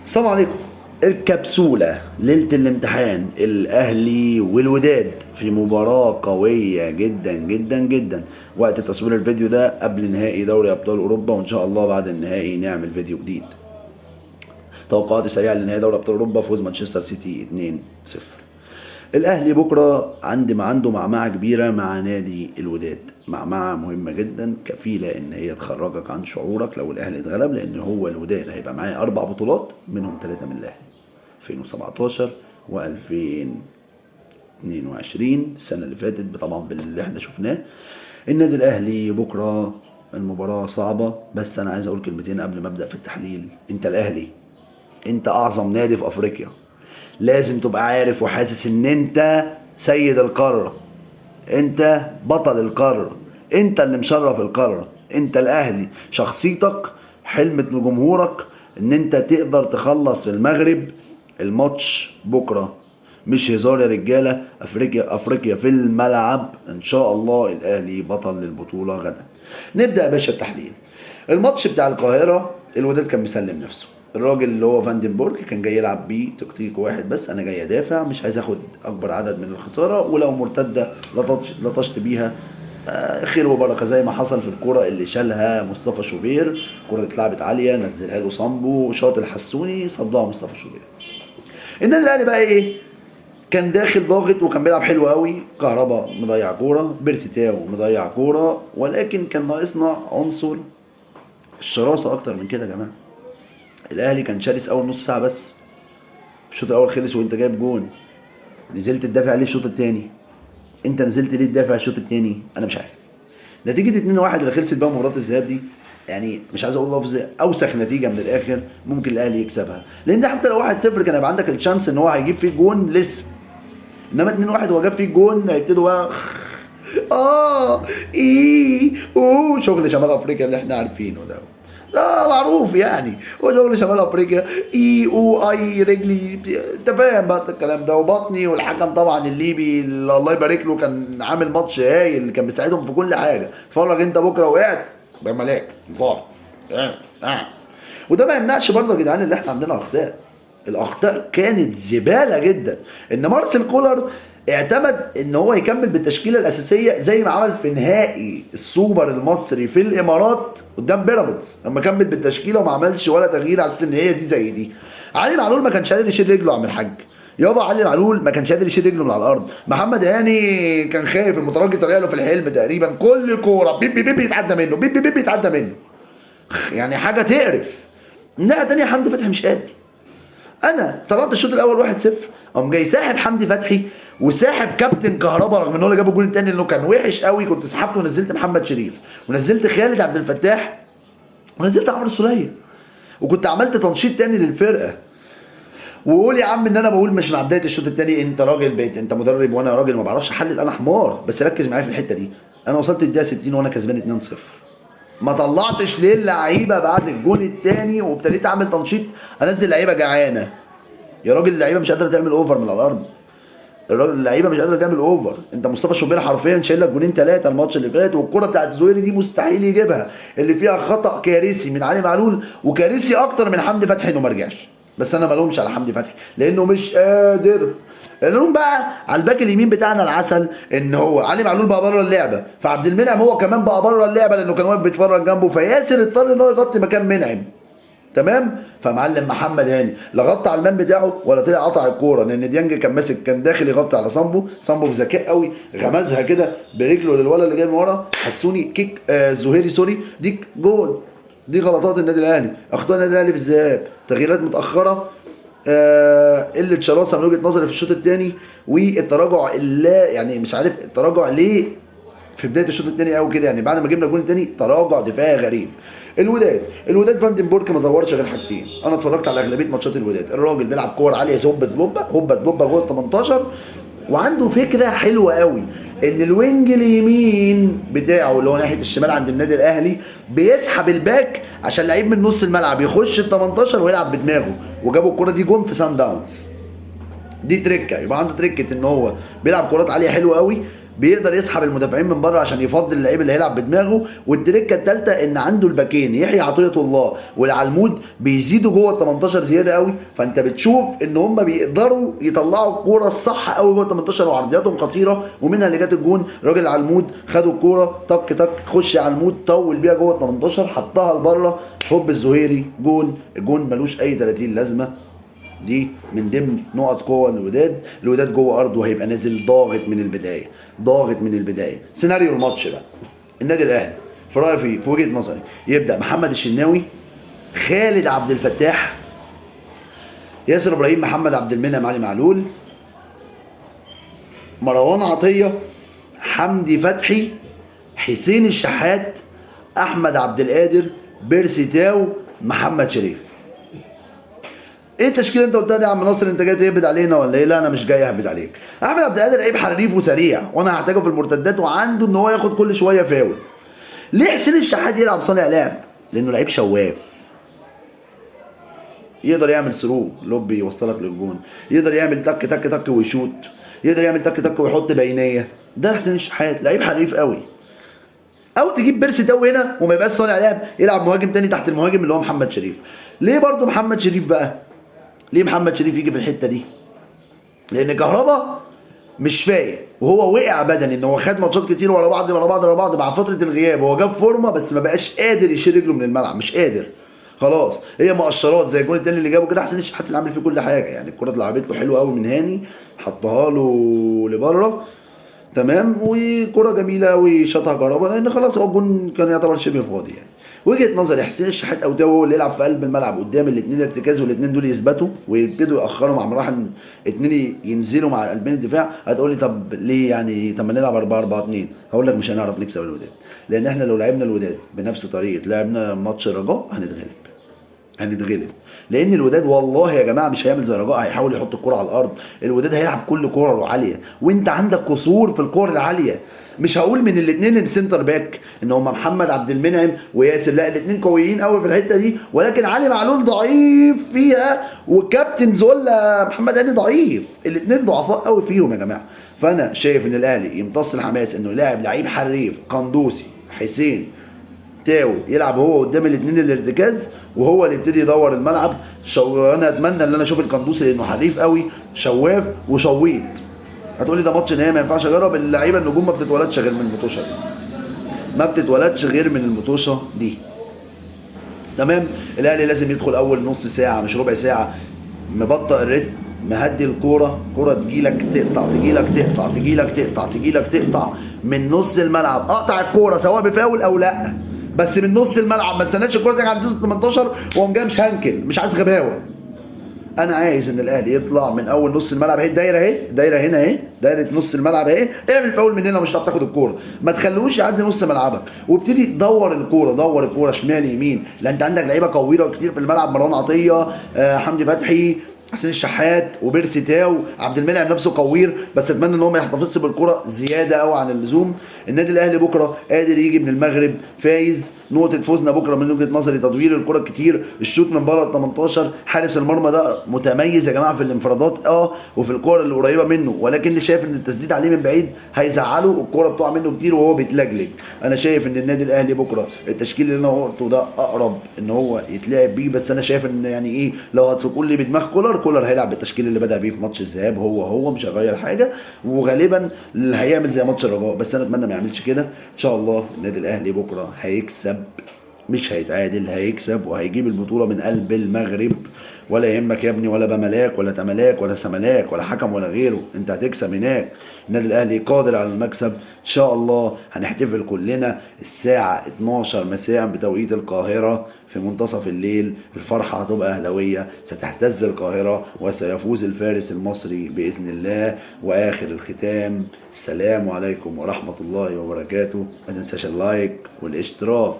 السلام عليكم. الكبسولة ليلة الامتحان، الأهلي والوداد في مباراة قوية جدا جدا جدا. وقت تصوير الفيديو ده قبل نهائي دوري أبطال أوروبا، وإن شاء الله بعد النهائي نعمل فيديو جديد. توقعاتي سريعة لنهائي دوري أبطال أوروبا: فوز مانشستر سيتي 2-0. الأهلي بكرة عند ما عنده معمعة كبيرة مع نادي الوداد، معمعة مهمة جدا كفيلة إن هي تخرجك عن شعورك لو الأهلي اتغلب، لأن هو الوداد هيبقى معاه 4 بطولات منهم 3 من الأهلي، 2017 و2022 السنة اللي فاتت طبعا باللي احنا شفناه. النادي الأهلي بكرة المباراة صعبة، بس أنا عايز أقول كلمتين قبل ما أبدأ في التحليل. أنت الأهلي، أنت أعظم نادي في أفريقيا، لازم تبقى عارف وحاسس ان انت سيد القارة، انت بطل القارة، انت اللي مشرف القارة، انت الاهلي، شخصيتك، حلمة جمهورك ان انت تقدر تخلص في المغرب الماتش بكرة. مش هزار يا رجالة، افريقيا افريقيا في الملعب، ان شاء الله الاهلي بطل للبطولة غدا. نبدأ يا باشا التحليل. الماتش بتاع القاهرة، الوداد كان مسلم نفسه، الراجل اللي هو فاندنبورج كان جاي يلعب بيه تكتيك واحد بس، انا جاي ادافع، مش عايز اخد اكبر عدد من الخسارة، ولو مرتدة لطشت بيها خير وبركة، زي ما حصل في الكره اللي شالها مصطفى شوبير، الكره اللي اتلعبت عالية نزلها له صامبو، شاط الحسوني صدها مصطفى شوبير. النادي الاهلي بقى ايه؟ كان داخل ضاغط وكان بيلعب حلو قوي، كهربا مضيع كورة، بيرسي تاو مضيع كورة، ولكن كان ناقصنا عنصر الشراسه اكتر من كده يا جماعة. الاهلي كان شرس اول نص ساعة بس، الشوط الاول خلص وانت جايب جون، نزلت تدافع ليه الشوط الثاني؟ انت نزلت ليه تدافع الشوط الثاني؟ انا مش عارف. نتيجة 2-1 اللي خلصت بقى مباراة الذهاب دي، يعني مش عايز اقول لفظ، اوسخ نتيجة من الاخر ممكن الاهلي يكسبها، لان حتى لو 1-0 كان هيبقى عندك ال chance ان هو هيجيب فيه جون لسه، انما 2-1 وهو جاب فيه جون هيبتدوا بقى ايه اوه شغل شمال افريقيا اللي احنا عارفينه ده، لا معروف يعني، هو شغل شمال افريقيا، اي او اي رجلي، انت فاهم بقى الكلام ده، وبطني. والحكم طبعا الليبي اللي الله يبارك له كان عامل ماتش هايل، كان بيساعدهم في كل حاجة. اتفرج انت بكره وقعت يا ملاك صح. وده ما يمنعش برضه يا جدعان اللي احنا عندنا اخطاء، الاخطاء كانت زبالة جدا. ان مارسيل كولر اعتمد ان هو يكمل بالتشكيله الاساسية زي ما عمل في نهائي السوبر المصري في الامارات قدام بيراميدز، لما كمل بالتشكيله وما عملش ولا تغيير على اساس ان هي دي زي دي. علي معلول ما كانش قادر يشيل رجله يا عم الحاج، يابا علي معلول ما كانش قادر يشيل رجله من على الارض. محمد هاني كان خايف، المترجي طالع له في الحلم تقريبا، كل كورة بيب بيب يتعدى منه، بيب بيب يتعدى منه، يعني حاجة تقرف. الناحية الثانية حمدي فتحي مش قادر. انا طلعت الشوط الاول 1-0، قام جاي ساحب حمدي فتحي وساحب كابتن كهربا، رغم ان هو اللي جاب الجول الثاني لانه كان وحش قوي، كنت سحبته ونزلت محمد شريف ونزلت خالد عبد الفتاح ونزلت عمرو السوليه، وكنت عملت تنشيط تاني للفرقة. وقول يا عم ان انا بقول مش مع بداية الشوط الثاني، انت راجل بقيت انت مدرب وانا راجل ما بعرفش احلل، انا حمار، بس ركز معايا في الحتة دي. انا وصلت الدقيقة 60 وانا كسبان 2-0، ما طلعتش ليه اللعيبة بعد الجون الثاني وابتديت اعمل تنشيط، انزل لعيبة جعانة يا راجل، اللعيبة مش قادرة تعمل over من على الارض، الراجل اللعيبة مش قادرة تعمل over. انت مصطفى شوبير حرفيا شايل لك جونين 3 الماتش اللي فات، والكره بتاعت زهيري دي مستحيل يجيبها، اللي فيها خطا كارثي من علي معلول وكارثي اكتر من حمدي فتحي انه ما رجعش. بس انا ما لومش على حمدي فتحي لانه مش قادر. نلوم بقى على الباك اليمين بتاعنا العسل، ان هو علي معلول بقى بره اللعبة، فعبد المنعم هو كمان بقى بره اللعبة لانه كان واقف بيتفرج جنبه، فياسر اضطر ان هو يغطي مكان منعم، تمام. فمعلم محمد هاني لا غطى على ال man بتاعه ولا طلع قطع الكورة، لان ديانج كان ماسك، كان داخل يغطي على صامبو، صامبو بذكاء قوي غمزها كده برجله للولد اللي جاي من ورا، حسوني kick زهيري sorry، ديك جول. دي غلطات النادي الاهلي، اخطاء النادي الاهلي في الذهاب، تغييرات متاخرة، قلة شراسة من وجهه نظري في الشوط الثاني، والتراجع اللا يعني مش عارف التراجع ليه في بداية الشوط الثاني قوي كده، يعني بعد ما جبنا الجون الثاني تراجع دفاعي غريب. الوداد فاندنبورج ما دورش غير حاجتين، انا اتفرجت على اغلبية ماتشات الوداد، الراجل بيلعب كور عالية هوبا دلوبه هوبا دلوبه جوه ال 18، وعنده فكرة حلوة قوي ان ال wing اليمين بتاعه اللي هو ناحية الشمال عند النادي الاهلي بيسحب ال back عشان لعيب من نص الملعب يخش ال 18 ويلعب بدماغه، وجابوا الكره دي جون في سان داونز. دي تريكه، يبقى عنده تريكه ان هو بيلعب كرات عالية حلوة قوي. بيقدر يسحب المدافعين من بره عشان يفضل اللعيب اللي هيلعب بدماغه. والتركه الثالثة ان عنده الباكين يحيى عطية الله والعلمود بيزيدوا جوه ال 18 زيادة قوي، فانت بتشوف ان هم بيقدروا يطلعوا الكورة الصح قوي جوه ال 18 وعرضياتهم خطيرة، ومنها اللي جت الجون راجل العلمود خدوا الكورة طك طك خش على علمود طول بيها جوه ال 18 حطها لبره هوب الزهيري جون. الجون ملوش اي 30 لازمه. دي من ضمن نقط قوة الوداد. الوداد جوه ارضه هيبقى نازل ضاغط من البداية، ضاغط من البداية. سيناريو الماتش بقى، النادي الاهلي في رايي في وجهه نظري يبدا محمد الشناوي، خالد عبد الفتاح، ياسر ابراهيم، محمد عبد المنعم، علي معلول، مروان عطية، حمدي فتحي، حسين الشحات، احمد عبد القادر، بيرسي تاو، محمد شريف. ايه التشكيلة اللي انت قلتها دي يا عم ناصر؟ انت جاي تهبد علينا ولا ايه؟ لا انا مش جاي اهبد عليك. احمد عبد القادر لعيب حريف وسريع، وانا هحتاجه في المرتدات، وعنده ان هو ياخد كل شوية فاول. ليه حسين الشحات يلعب صانع لعب؟ لانه لعيب شواف، يقدر يعمل through lob يوصلك للجون، يقدر يعمل تك تك تك ويشوت، يقدر يعمل تك تك ويحط بينيه. ده حسين الشحات لعيب حريف قوي. او تجيب بيرسي تاو هنا وما يبقاش صانع لعب، يلعب مهاجم تاني تحت المهاجم اللي هو محمد شريف. ليه برضو محمد شريف بقى؟ ليه محمد شريف يجي في الحتة دي؟ لان كهربا مش فايق، وهو وقع بدني ان هو خد ماتشات كتير ورا بعض ورا بعض ورا بعض مع فترة الغياب، هو جاب فورمه بس ما بقاش قادر يشيل رجله من الملعب، مش قادر خلاص. هي مؤشرات زي الجون التاني اللي جابه كده، حسين الشحات اللي عامل فيه كل حاجة يعني. الكره اتلعبت له حلوة قوي من هاني، حطها له لبره تمام، وكره جميلة قوي شاطها كهربا، لان خلاص هو الجون كان يعتبر شبه فاضي يعني. وجهه نظري حسين الشحات او تاو هو اللي يلعب في قلب الملعب قدام الاثنين ارتكاز، والاثنين دول يثبتوا ويبتدوا ياخروا مع مراحل، اثنين ينزلوا مع قلبين الدفاع. هتقول لي طب ليه يعني؟ طب ما نلعب 4-4-2. هقول لك مش هنعرف نكسب الوداد، لان احنا لو لعبنا الوداد بنفس طريقه لعبنا ماتش الرجاء هنتغلب، هنتغلب. لان الوداد والله يا جماعة مش هيعمل زي الرجاء، هيحاول يحط الكره على الارض. الوداد هيلعب كل كره عالية، وانت عندك قصور في الكره العالية. مش هقول من الاثنين ال center back ان هم محمد عبد المنعم وياسر، لا الاثنين قويين قوي في الحتة دي، ولكن علي معلول ضعيف فيها، والكابتن زولا محمد هاني ضعيف، الاثنين ضعفاء قوي فيهم يا جماعة. فانا شايف ان الاهلي يمتص الحماس انه يلاعب لعيب حريف قندوسي، حسين، تاو، يلعب هو قدام الاثنين الارتكاز، وهو اللي يبتدي يدور الملعب. انا اتمنى ان انا اشوف القندوسي لانه حريف قوي، شواف وشويط. هتقولي ده ماتش نهائي ما ينفعش اجرب اللعيبة، النجوم ما بتتولدش غير من المطوشه دي، ما بتتولدش غير من المطوشه دي. تمام. الاهلي لازم يدخل اول نص ساعة مش ربع ساعة مبطئ الريتم، مهدي الكورة، كورة تجيلك تقطع، تجيلك تقطع، تجيلك تقطع، تجيلك تقطع من نص الملعب. اقطع الكورة سواء بفاول او لا، بس من نص الملعب، ما استناش الكورة تيجي عند 18 واقوم جاي مشنكل. مش عايز غباوه، انا عايز ان الاهلي يطلع من اول نص الملعب. اهي الدايرة اهي، دايرة هنا اهي، دايرة نص الملعب اهي. اعمل فاول من هنا مش هتعرف تاخد الكورة، ما تخلوش يعدي نص ملعبك، وابتدي دور الكورة، دور الكورة شمال يمين، لان انت عندك لعيبة قويره كتير في الملعب، مروان عطية، حمدي فتحي، حسين الشحات، وبيرسي تاو، عبد المنعم نفسه قوير، بس اتمنى ان هو ما يحتفظش بالكرة زيادة قوي عن اللزوم. النادي الاهلي بكره قادر يجي من المغرب فايز. نقطة فوزنا بكره من وجهه نظري تدوير الكره كتير، الشوط من بره ال 18، حارس المرمى ده متميز يا جماعة في الانفرادات وفي الكره اللي قريبه منه، ولكن اللي شايف ان التسديد عليه من بعيد هيزعله، الكره بتقع منه كتير وهو بيتلجلج. انا شايف ان النادي الاهلي بكره التشكيل اللي انا قلته ده اقرب ان هو يتلعب بيه، بس انا شايف ان يعني ايه لو هتقول لي بدماغ كولر، كولر هيلعب بالتشكيل اللي بدأ بيه في ماتش الذهاب، هو مش هيغير حاجة، وغالبا اللي هيعمل زي ماتش الرجاء، بس انا اتمنى ما يعملش كده. ان شاء الله النادي الاهلي بكره هيكسب، مش هيتعادل، هيكسب وهيجيب البطولة من قلب المغرب. ولا يهمك يا ابني، ولا بملاك ولا تملاك ولا سملاك ولا حكم ولا غيره، انت هتكسب هناك. النادي الاهلي قادر على المكسب ان شاء الله. هنحتفل كلنا الساعة 12 مساء بتوقيت القاهرة في منتصف الليل، الفرحة هتبقى اهلاويه، ستهتز القاهرة وسيفوز الفارس المصري باذن الله. واخر الختام، السلام عليكم ورحمة الله وبركاته. ما تنساش اللايك والاشتراك.